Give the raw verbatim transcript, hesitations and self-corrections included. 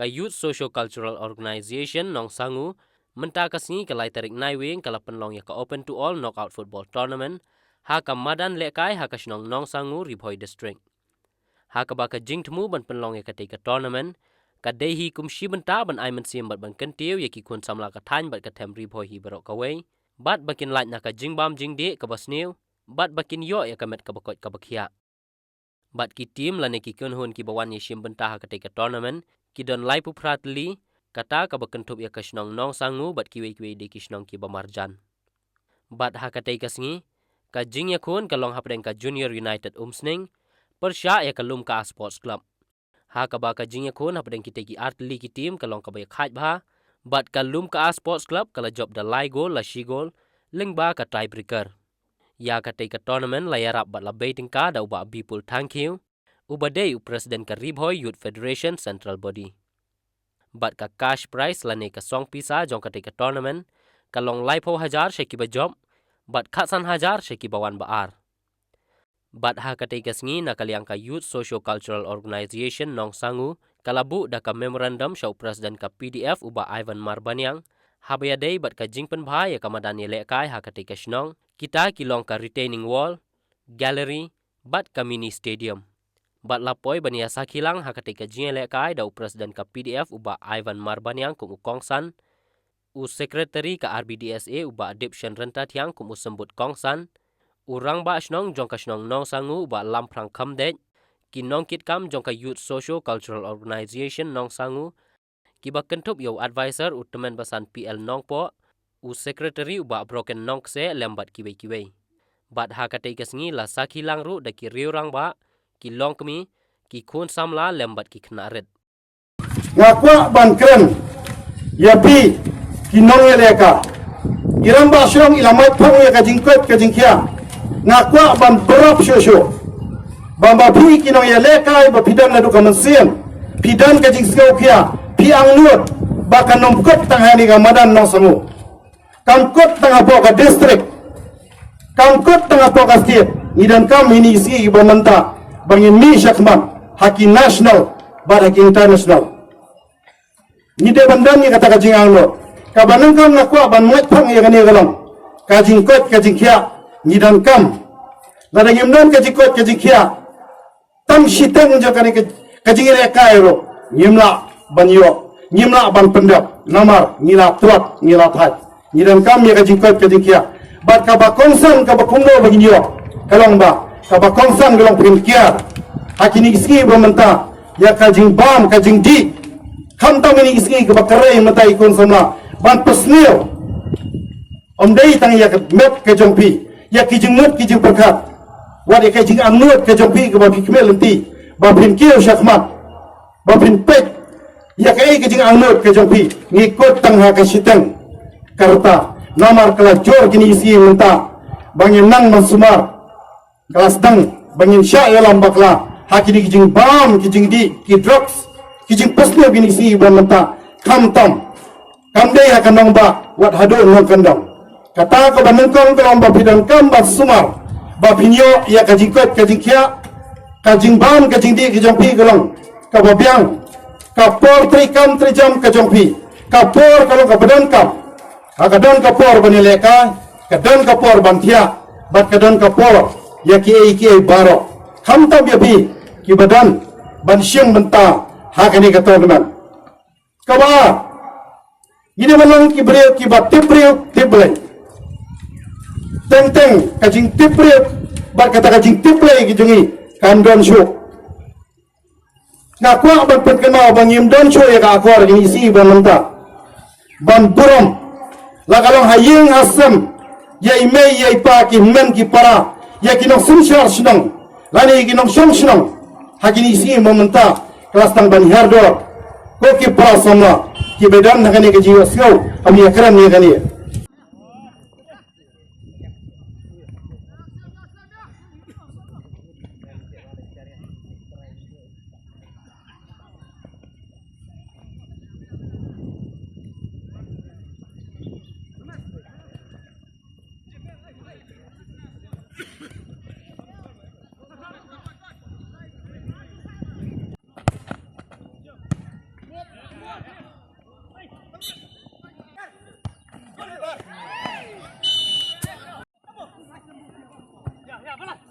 Youth Socio Cultural Organization Nongsangu mynta ka sngi ka lai tarik Naiwieng ka la pynlong ïa ka Open to All Knockout Football Tournament ha ka madan lehkai ha ka shnong Nongsangu, Ri Bhoi District. Ha kaba ka jingthmu ban pynlong ïa katei ka tournament ka dei hi kum shi bynta ban ai mynsiem bad ban kyntiew ïa ki khun samla ka thaiñ bad ka them Ri Bhoi hi baroh kawei, bad ba kin lait na ka jingbam jingdih kaba sniew, bad ba kin ïoh ïa ka met kaba koit kaba khiah. Bad ki team lane ki kynhun kiba wan ïashim bynta ha katei ka tournament ki don laiphew phra tylli, kata kaba kynthup ïa ka shnong Nongsangu bad kiwei kiwei de ki shnong kiba marjan. Bad ha katei ka sngi ka jingïakhun ka long hapdeng ka Junior United Umsning pyrshah ïa ka Lumka Sports Club. Ha kaba ka jingïakhun hapdeng kitei ki ar tylli ki team ka long kaba ïakhaid bha, bad ka Lumka Sports Club ka la jop da lai gol la shi gol lyngba ka tiebreaker. Ïa katei ka tournament la ïarap bad la bei tyngka da u Bah Bipul Thangkhiew, uba dei u President ka Ri Bhoi Youth Federation Central Body. Bad ka cash prize lane ka song pisa jong katei ka tournament ka long laiphew hajar sha kiba jop, bad khatsan hajar sha kiba wan ba ar. Bad ha katei ka sngi na ka liang ka Youth Socio Cultural Organization Nongsangu ka la buh da ka memorandum sha u President ka P D F u Bah Ivan Marbaniang, haba ïadei bad ka jingpynbha ïa ka madan ïalehkai ha katei ka shnong, kita ki long ka retaining wall, gallery, bad ka mini stadium. Bad la poi ban ïasakhi lang ha katei ka jingïalehkai da u President ka P D F u Bah Ivan Marbaniang kum u kongsan, u Secretary ka R B D S A u Bah Dipshan Ryntathiang kum u symbud kongsan, u Rangbah Shnong jong ka shnong Nongsangu u Bah Lamphrang Khamdeit, ki nongkitkam jong ka Youth Socio Cultural Organization Nongsangu, kiba kynthup ïa u Advisor u Tymmen Basan P L Nongpoh, u Secretary u Bah Broken Nongkseh lem bad kiwei kiwei. Bad ha katei ka sngi la sakhi lang ruh da ki riew rangbah, ki longkmie, ki khun samla lem bad ki khynnah rit. Nga kwah ban kren ïa phi ki nongïalehkai. I Rangbah Shnong i la mad phang ïa ka jingkoit ka jingkhiah. Nga kwah ban byrap shuh shuh ba, ba phi ki nongïalehkai ba phi don naduh ka mynsiem, phi don ka jingsngewkhia, phi angnud ba kan ym kut tang ha kane ka madan Nongsangu. Kam kut tang hapoh ka district, kam kut tang hapoh ka state. Ngi donkam ha kine ki sngi ba mynta ba ngin mih shakhmat ha ki national bad ha ki international. Ngi dei ban don ïa kata ka jingangnud. Kaba nyngkong nga kwah ban mad phang ïa kane ka long ka jingkoit ka jingkhiah. Ngi donkam, lada ngim don ka jingkoit ka jingkhiah, tang shiteng jong kane ka, ka jingïalehkai ruh ngim lah ban ïoh, ngim lah ban pyndep, namar ngi la tlot, ngi la thait. Ngi donkam ïa ka jingkoit ka jingkhiah. Bad kaba kongsan kaba kumno ba ngin ïoh ka long ba, kaba kongsan ka long phin kiar ha kine ki sngi ba mynta ïa ka jingbam ka jingdih. Khamtam ha kine ki sngi kaba kyrhai mynta ki khun samla ban pynsniew. Ym dei tang ïa ka met ka jong phi, ïa ki jingmut ki jingpyrkhat, wat ïa ka jingangnud ka jong phi kaba phi khmih lynti ba phin kiew shakhmat, ba phin peit ïa kaei ka jingangnud ka jong phi. Ngi kut tang ha ka shiteng ka rta, namar ka la jur kine ki sngi mynta ba ngin nang ban sumar. Ka la sdang ba ngin shah ïalam bakla ha kine ki jingbam, ki jingdih, ki drugs, ki jingpynsniew kine ki sngi ba mynta. Khamtam, kam dei ha ka nongbah wat haduh nongkyndong. Kata kaba nyngkong ka long ba phi donkam ban sumar ba phin ïoh ïa ka jingkoit ka jingkhiah. Ka jingbam ka jingdih ka jong phi ka long kaba biang, ka por treikam treijam ka jong phi, ka por ka long kaba donkam. Ha ka don ka por ban ïalehkai, ka don ka por ban thiah, bad ka don ka por ïa kiei kiei baroh. Khamtam ïa phi kiba don ban shim bynta ha kane ka tournament. Kaba ar, ngi dei ban long ki briew kiba tip briew tip Blei. Teng teng ka jingtip briew bad kata ka jingtip Blei ki jong ngi kan don shuh. Nga kwah ban pynkynmaw ba ngim don shuh ïa ka akor kine ki sngi ba mynta ban burom, la ka long ha ïing ha sem, ïa i mei ïa i pa, ki hynmen ki para, ïa ki nongsynshar shnong lane ïa ki nongshong shnong. Ha kine ki sngi ba mynta ka la sdang ban hiar dor. Ko ki para samla kiba don ha kane ka jingïohsngew, kam ïakren ïa kane. Balas.